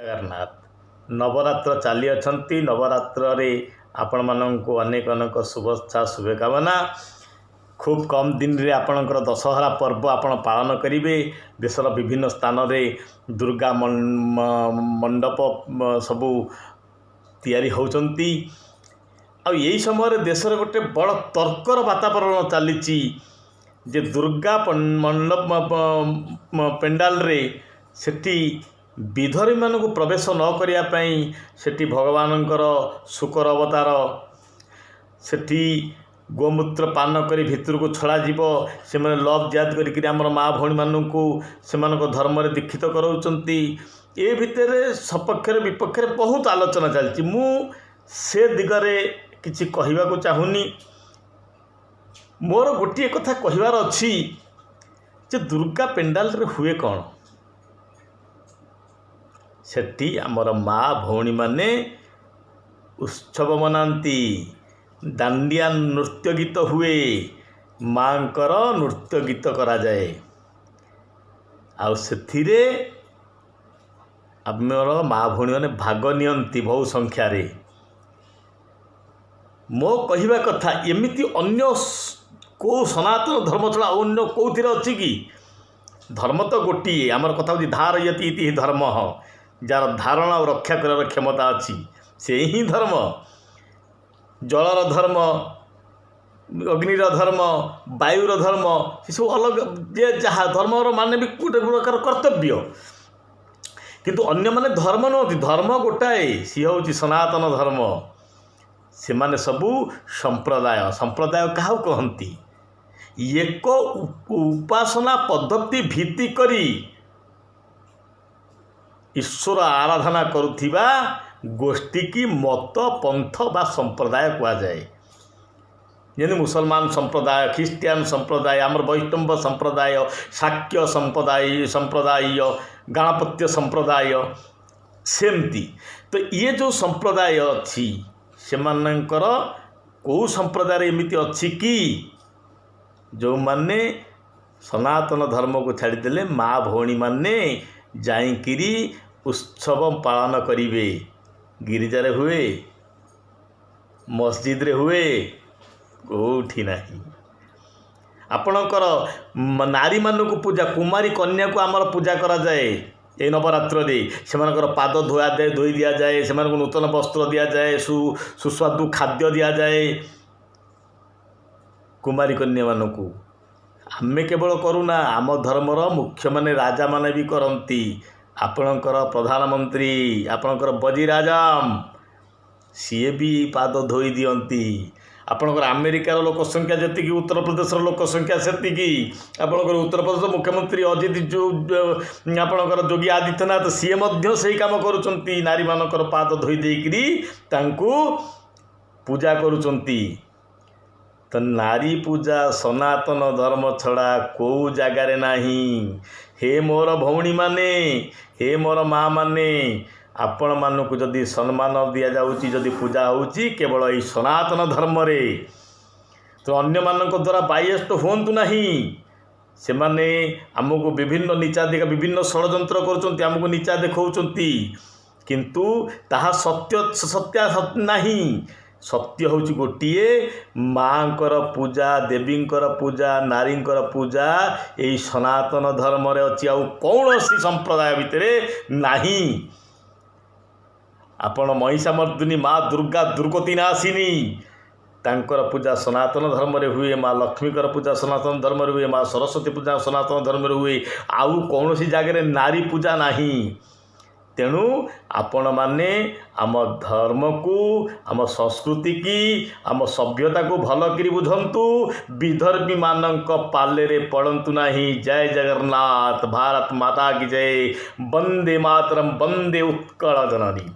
ଜଗନ୍ନାଥ। ନବରାତ୍ର ଚାଲିଅଛନ୍ତି। ନବରାତ୍ରରେ ଆପଣମାନଙ୍କୁ ଅନେକ ଅନେକ ଶୁଭେଚ୍ଛା, ଶୁଭକାମନା। ଖୁବ୍ କମ୍ ଦିନରେ ଆପଣଙ୍କର ଦଶହରା ପର୍ବ ଆପଣ ପାଳନ କରିବେ। ଦେଶର ବିଭିନ୍ନ ସ୍ଥାନରେ ଦୁର୍ଗା ମଣ୍ଡପ ସବୁ ତିଆରି ହେଉଛନ୍ତି। ଆଉ ଏଇ ସମୟରେ ଦେଶରେ ଗୋଟେ ବଡ଼ ତର୍କର ବାତାବରଣ ଚାଲିଛି ଯେ ଦୁର୍ଗା ମଣ୍ଡପ ପେଣ୍ଡାଲରେ ସେଠି ବିଧର୍ମୀମାନଙ୍କୁ ପ୍ରବେଶ ନ କରିବା ପାଇଁ, ସେଠି ଭଗବାନଙ୍କର ଶୁକର ଅବତାର, ସେଠି ଗୋମୂତ୍ର ପାନ କରି ଭିତରକୁ ଛଡ଼ାଯିବ। ସେମାନେ ଲଭ୍ ଜିହାଦ କରିକିରି ଆମର ମା ଭଉଣୀମାନଙ୍କୁ ସେମାନଙ୍କ ଧର୍ମରେ ଦୀକ୍ଷିତ କରାଉଛନ୍ତି। ଏ ଭିତରେ ସପକ୍ଷରେ ବିପକ୍ଷରେ ବହୁତ ଆଲୋଚନା ଚାଲିଛି। ମୁଁ ସେ ଦିଗରେ କିଛି କହିବାକୁ ଚାହୁଁନି। ମୋର ଗୋଟିଏ କଥା କହିବାର ଅଛି ଯେ ଦୁର୍ଗା ପେଣ୍ଡାଲରେ ହୁଏ କ'ଣ? ସେଠି ଆମର ମା ଭଉଣୀମାନେ ଉତ୍ସବ ମନାନ୍ତି, ଦାଣ୍ଡିଆ ନୃତ୍ୟ ଗୀତ ହୁଏ, ମାଙ୍କର ନୃତ୍ୟ ଗୀତ କରାଯାଏ। ଆଉ ସେଥିରେ ଆମର ମା ଭଉଣୀମାନେ ଭାଗ ନିଅନ୍ତି ବହୁ ସଂଖ୍ୟାରେ। ମୋ କହିବା କଥା, ଏମିତି ଅନ୍ୟ କେଉଁ ସନାତନ ଧର୍ମ ଛଡ଼ା ଅନ୍ୟ କେଉଁଥିରେ ଅଛି କି? ଧର୍ମ ତ ଗୋଟିଏ। ଆମର କଥା ହେଉଛି ଧାରୟତି ଇତି ହିଁ ଧର୍ମ। ଯାହାର ଧାରଣା ଆଉ ରକ୍ଷା କରିବାର କ୍ଷମତା ଅଛି, ସେ ହିଁ ଧର୍ମ। ଜଳର ଧର୍ମ, ଅଗ୍ନିର ଧର୍ମ, ବାୟୁର ଧର୍ମ, ସେସବୁ ଅଲଗା। ଯେ ଯାହା ଧର୍ମର ମାନେ ବି ଗୋଟେ ପ୍ରକାର କର୍ତ୍ତବ୍ୟ, କିନ୍ତୁ ଅନ୍ୟମାନେ ଧର୍ମ ନୁହନ୍ତି। ଧର୍ମ ଗୋଟାଏ, ସିଏ ହେଉଛି ସନାତନ ଧର୍ମ। ସେମାନେ ସବୁ ସମ୍ପ୍ରଦାୟ। ସମ୍ପ୍ରଦାୟ କାହାକୁ କହନ୍ତି? ଏକ ଉପାସନା ପଦ୍ଧତି ଭିତ୍ତି କରି ଈଶ୍ୱର ଆରାଧନା କରୁଥିବା ଗୋଷ୍ଠୀକି ମତ, ପନ୍ଥ ବା ସମ୍ପ୍ରଦାୟ କୁହାଯାଏ। ଯେମିତି ମୁସଲମାନ ସମ୍ପ୍ରଦାୟ, ଖ୍ରୀଷ୍ଟିଆନ ସମ୍ପ୍ରଦାୟ, ଆମର ବୈଷ୍ଣବ ସମ୍ପ୍ରଦାୟ, ଶାକ୍ୟ ସମ୍ପ୍ରଦାୟ, ଗାଣପତ୍ୟ ସମ୍ପ୍ରଦାୟ, ସେମିତି ତ ଇଏ ଯେଉଁ ସମ୍ପ୍ରଦାୟ ଅଛି, ସେମାନଙ୍କର କେଉଁ ସମ୍ପ୍ରଦାୟରେ ଏମିତି ଅଛି କି ଯେଉଁମାନେ ସନାତନ ଧର୍ମକୁ ଛାଡ଼ିଦେଲେ ମା ଭଉଣୀମାନେ ଯାଇକିରି ଉତ୍ସବ ପାଳନ କରିବେ? ଗିରିଜାରେ ହୁଏ, ମସଜିଦରେ ହୁଏ, କେଉଁଠି ନାହିଁ। ଆପଣଙ୍କର ନାରୀମାନଙ୍କୁ ପୂଜା, କୁମାରୀ କନ୍ୟାକୁ ଆମର ପୂଜା କରାଯାଏ ଏଇ ନବରାତ୍ରରେ। ସେମାନଙ୍କର ପାଦ ଧୋଇ ଦିଆଯାଏ, ସେମାନଙ୍କୁ ନୂତନ ବସ୍ତ୍ର ଦିଆଯାଏ, ସୁସ୍ୱାଦୁ ଖାଦ୍ୟ ଦିଆଯାଏ କୁମାରୀ କନ୍ୟାମାନଙ୍କୁ। ଆମେ କେବଳ କରୁନା, ଆମ ଧର୍ମର ମୁଖ୍ୟମାନେ, ରାଜାମାନେ ବି କରନ୍ତି। ଆପଣଙ୍କର ପ୍ରଧାନମନ୍ତ୍ରୀ, ଆପଣଙ୍କର ବଜିର ଆଜମ, ସିଏ ବି ପାଦ ଧୋଇ ଦିଅନ୍ତି। ଆପଣଙ୍କର ଆମେରିକାର ଲୋକ ସଂଖ୍ୟା ଯେତିକି, ଉତ୍ତରପ୍ରଦେଶର ଲୋକ ସଂଖ୍ୟା ସେତିକି। ଆପଣଙ୍କର ଉତ୍ତରପ୍ରଦେଶ ମୁଖ୍ୟମନ୍ତ୍ରୀ ଅଜିତ ଯେଉଁ ଆପଣଙ୍କର ଯୋଗୀ ଆଦିତ୍ୟନାଥ, ସିଏ ମଧ୍ୟ ସେଇ କାମ କରୁଛନ୍ତି। ନାରୀମାନଙ୍କର ପାଦ ଧୋଇ ଦେଇକିରି ତାଙ୍କୁ ପୂଜା କରୁଛନ୍ତି। ତ ନାରୀ ପୂଜା ସନାତନ ଧର୍ମ ଛଡ଼ା କେଉଁ ଜାଗାରେ ନାହିଁ। ହେ ମୋର ଭଉଣୀମାନେ, ହେ ମୋର ମା ମାନେ, ଆପଣମାନଙ୍କୁ ଯଦି ସମ୍ମାନ ଦିଆଯାଉଛି, ଯଦି ପୂଜା ହେଉଛି, କେବଳ ଏଇ ସନାତନ ଧର୍ମରେ। ତ ଅନ୍ୟମାନଙ୍କ ଦ୍ୱାରା ବାୟସ୍ଡ ହୁଅନ୍ତୁ ନାହିଁ। ସେମାନେ ଆମକୁ ବିଭିନ୍ନ ନିଚା ଦେଖା, ବିଭିନ୍ନ ଷଡ଼ଯନ୍ତ୍ର କରୁଛନ୍ତି, ଆମକୁ ନିଚା ଦେଖାଉଛନ୍ତି, କିନ୍ତୁ ତାହା ସତ୍ୟ ସତ୍ୟା ନାହିଁ। ସତ୍ୟ ହେଉଛି ଗୋଟିଏ, ମାଙ୍କର ପୂଜା, ଦେବୀଙ୍କର ପୂଜା, ନାରୀଙ୍କର ପୂଜା ଏଇ ସନାତନ ଧର୍ମରେ ଅଛି, ଆଉ କୌଣସି ସମ୍ପ୍ରଦାୟ ଭିତରେ ନାହିଁ। ଆପଣ ମହିଷାମର୍ଦିନୀ ମା ଦୁର୍ଗା, ଦୁର୍ଗତି ନାଶିନୀ, ତାଙ୍କର ପୂଜା ସନାତନ ଧର୍ମରେ ହୁଏ। ମା ଲକ୍ଷ୍ମୀଙ୍କର ପୂଜା ସନାତନ ଧର୍ମରେ ହୁଏ। ମା ସରସ୍ୱତୀ ପୂଜା ସନାତନ ଧର୍ମରେ ହୁଏ। ଆଉ କୌଣସି ଜାଗାରେ ନାରୀ ପୂଜା ନାହିଁ। ତେଣୁ ଆପଣମାନେ ଆମ ଧର୍ମକୁ, ଆମ ସଂସ୍କୃତିକି, ଆମ ସଭ୍ୟତାକୁ ଭଲ କରି ବୁଝନ୍ତୁ। ବିଧର୍ମୀମାନଙ୍କ ପାଲରେ ପଡ଼ନ୍ତୁ ନାହିଁ। ଜୟ ଜଗନ୍ନାଥ, ଭାରତ ମାତା କି ଜୟ, ବନ୍ଦେ ମାତରମ୍, ବନ୍ଦେ ଉତ୍କଳ ଜନନୀ।